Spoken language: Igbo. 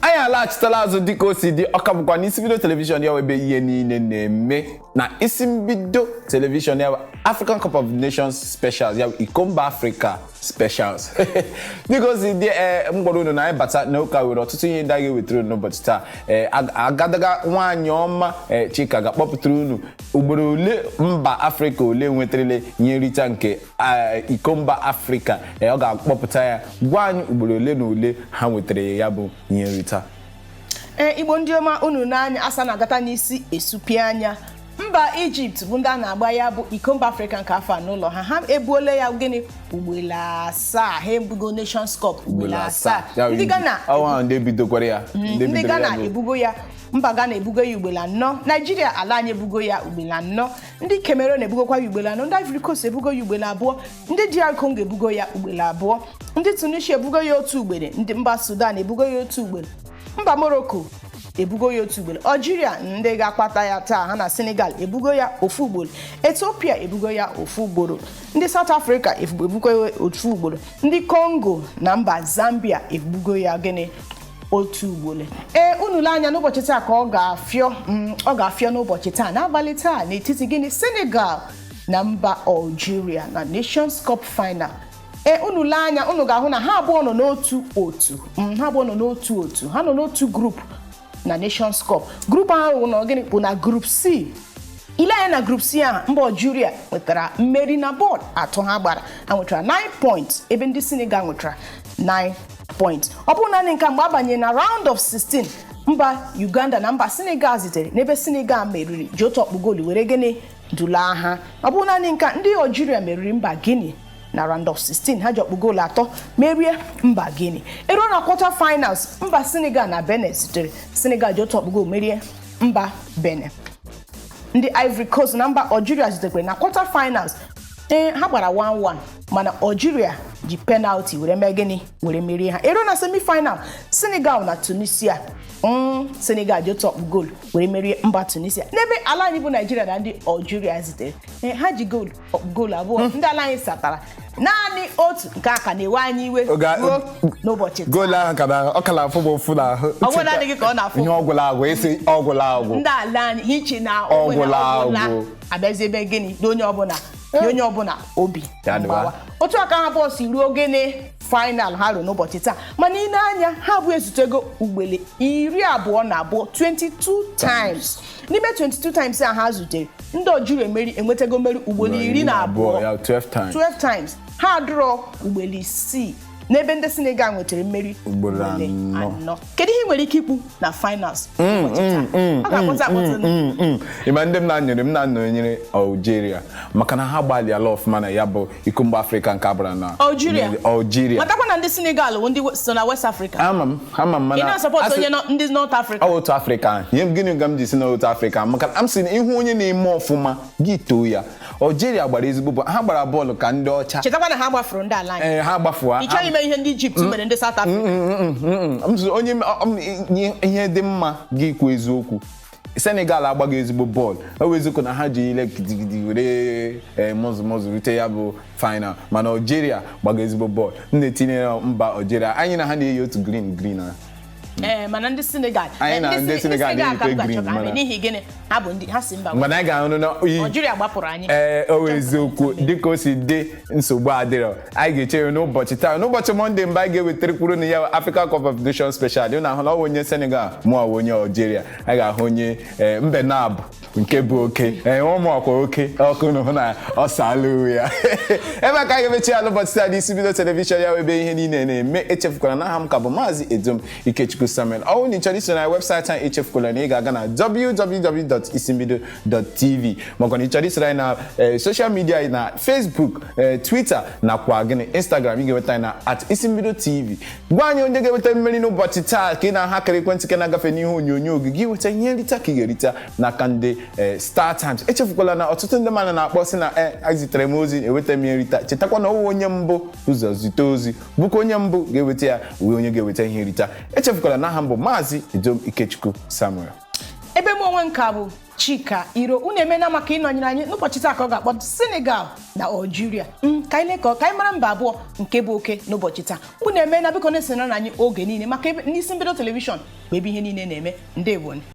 Anyị alaghachitala azụ. Dịka o si dị, ọ ka bụkwa n'Isi Mbido Television, ya ebe ihe niile na-eme na Isi Mbido Television, ya bụ African Cup of Nations Specials, ya bụ Iko Mba Africa Specials. Dịka o si dị, ee, m gwara unu na anyị bata na ụka nwere ọtụtụ ihe ndị anyị ga-ewetara unu n'ụbọchị taa. Ee, agadaga nwaanyị ọma, ee, Chika ga-akpọpụtara unu ugboro ole mba Afrịka ole nwetarala ihe nrita nke Iko Mba Afrịka. Ee, ọ ga-akpọpụta ya, gwa anyị ugboro ole na ole ha nwetara ya bụ ihe nrita. Ee, Igbo ndị ọma, unu n'anya asa na-agata n'isi esupie anya. Mba Ijipt bụ ndị a na-agba ya bụ Iko Mba Afrịka nke afọ a n'ụlọ ha. Ha ebuola ya gịnị? Ugboro asaa. Ha ebugo Nations Cup ugboro asaa. Ya bụ Ndị Ghana ọnwa ahụ ndị bidokwara ya, ndị ndị bidoro Ghana ya bụ ebugo ya, mba Ghana ebugo ya ugboro anọ, Naijiria ala anyị ebugo ya ugboro anọ, ndị Cameroon ebugokwa ya ugboro anọ, ndị Ivory Coast ebugo ya ugboro abụọ, ndị DR Congo ebugo ya ugboro abụọ, ndị Tunisia ebugo ya otu ugboro, ndị mba Sudan ebugo ya otu ugboro, mba Morocco ebugo ya otu ugboro, Algeria, ndị ga-akpata ya taa, ha na Senegal, ebugo ya ofu ugboro, Ethiopia ebugo ya ofu ugboro, ndị South Africa ebugo ya ofu ugboro, ndị Congo na mba Zambia ebugo ya gịnị? Otu ugboro. Ee, unu lee anya n'ụbọchị taa ka ọ ga-afịọ, ọ ga-afịọ n'ụbọchị taa, n'abalị taa, n'etiti gịnị? Senegal na mba Algeria na Nations Cup final. Ee, unu lee anya, unu ga-ahụ na ha abụọ nọ n'otu otu. Ha abụọ nọ n'otu otu, ha nọ n'otu group na Nations Cup. Group ahụ nọ gịnị? Bụ na Group C. Ile anya na Group C ahụ, mba Algeria nwetara mmeri na bọọlụ atọ ha gbara, ha nwetara 9 points, ebe ndị Senegal nwetara 9 points. Ọ bụrụ naanị nke mgbe abanye na round of 16, mba Uganda na mba Senegal zitere, n'ebe Senegal meriri, ji otu ọkpụ goolu were gịnị? Dulaa ha. Ọ bụrụ naanị nke ndị Algeria meriri mba Guinea na round of 16, ha ji ọkpụ goolu atọ merie mba Guinea. Eruo na quarter finals, mba Senegal na Benin zitere, Senegal ji otu ọkpụ goolu merie mba Benin. Ndị Ivory Coast na mba Algeria zitekwere na quarter finals. Ee, ha gbara 1-1, mana Algeria ji penalty were mee gịnị? Were merie ha. Eruo na semi-final, Senegal na Tunisia, Senegal ji otu ọkpụ goolu were merie mba Tunisia, n'ebe ala anyị bụ Naijiria na ndị Algeria zitere. Ee, ha ji goolu, ọkpụ goolu abụọ, ndị ala anyị satara naanị otu. Nke a ka na-ewe anyị iwe ruo n'ụbọchị taa. Goolu ahụ ka na ọ ka na-afụ m ụfụ n'ahụ. Ọ bụrụ naanị gị ka ọ na-afụ. Ihe ọgwụla agwụ, esi ọgwụla agwụ. Ndị ala anyị iche na Ọgwụla agwụ. Abịazi ebe gịnị? Na onye ọbụla nye onye ọbụla obi Ya dịwa. mgbawa. Otu aka ha abụọ si ruo gịnị? Final ha ruo n'ụbọchị taa. Mana ị na-anya, ha abụọ ezutego ugbele 22, 22 times. N'ime 22 times a ha zutere, ndị Algeria emeri, enwetago mmeri ugboro 12. Ya 12 times. 12 times. Ha draw ugboro isii, n'ebe ndị Senegal nwetara mmeri ugboro ugboro anọ. anọ. Kedu ihe ị nwere ike ikwu na finals ụbọchị taa? Ọ ga-akpọta akpọta. Ịma ndị m na-anọnyere Algeria, maka na ha gbalịala ọfụma na ya bụ Iko Mba Afrịka nke abụra na Algeria. Algeria. Matakwa na ndị Senegal bụ ndị so na West Africa. Ama m, ama m, Ị mana na-asupport onye ndị North Africa. Ọ otu Afrịka. Ihe m gịnị ka m ji si na otu Afrịka? Maka m sị na ihu onye na-eme ọfụma, gị too ya. Algeria gbara ezigbo bọọlụ, ha gbara bọọlụ ka ndị ọcha. Chetakwa na ha gbafuru ndị ala anyị. Ee, ha gbafuo. Ị chọghị ime ihe ndị Ijipt mere ndị South Africa. M sị onye ihe dị mma, gị kwuo eziokwu. Senegal agbaghị ezigbo bọọlụ. Ọ bụ eziokwu na ha ji ile gidigidi were mụzụ mụzụ rute ya bụ final, mana Algeria gbaga ezigbo bọọlụ. M na-etinye mba Algeria. Anyị na ha na-eyi otu green green a. Ee, mana ndị Senegal Anyị na ndị Senegal ka m na-eyikwe ga-achọ green, ka ha mee. mana- N'ihi gịnị? Ha bụ ndị ha si mba Mana anyị ga-ahụ na Algeria gbapụrụ anyị. Ee, o eziokwu. Dịka o si dị, nsogbu adịrọ. Anyị ga-echere n'ụbọchị taa, n'ụbọchị Mọnde, mgbe anyị ga-ewetara na ya Africa Cup of Nations Special. Dị na ahụ na ọ bụ onye Senegal, mụ ọ bụ onye Algeria. Anyị ga-ahụ onye mbe nabụ nke bụ oke. Ee, ụmụ ọkwa oke ọkụ na hụ na ọ saala uwe ya. Ebe a ka anyị ga-emechi ya n'ụbọchị taa n'Isi Bido Television, ya ebe ihe niile na-eme. Echefukwala na aha m ka bụ Maazị Edom Ikechukwu Samuel. Ọ bụrụ na ị chọrọ iso na webụsaịtị anyị, echefukwala na ị ga-aga na www.isimbido.tv, makwa na ị chọrọ isoro anyị na social media anyị na Facebook, Twitter nakwa gịnị? Instagram, ị ga-enweta anyị na @IsimbidoTV. Gwa anyị onye ga-enweta mmeri n'ụbọchị taa, ka ị na-aha akara ekwentị ka na-agafe n'ihe onyonyo gị, gị nweta ihe nrita ka ị ga-erita n'aka ndị Star Times. Echefukwala na ọtụtụ ndị mmadụ na-akpọ sị na zitere m ozi, enweta m ihe nrita. Chetakwa na ọwụ onye mbụ ụzọ zite ozi bụkwa onye mbụ ga-eweta ya, wee onye ga-eweta ihe nrita. Echefukwala na aha m bụ Maazị Edom Ikechukwu Samuel. Ebe m onwe nka bụ Chika Iro. Unu emena maka ịnọnyere anyị n'ụbọchị taa ka ọ ga-akpọ Senegal na Algeria. Ka anyị lekọọ ka anyị mara mba abụọ nke bụ oke n'ụbọchị taa. Unu emena, biko, na-esonyere anyị oge niile maka n'Isi Mbido Telivishọn bụ ebe ihe niile na-eme. Ndewonu.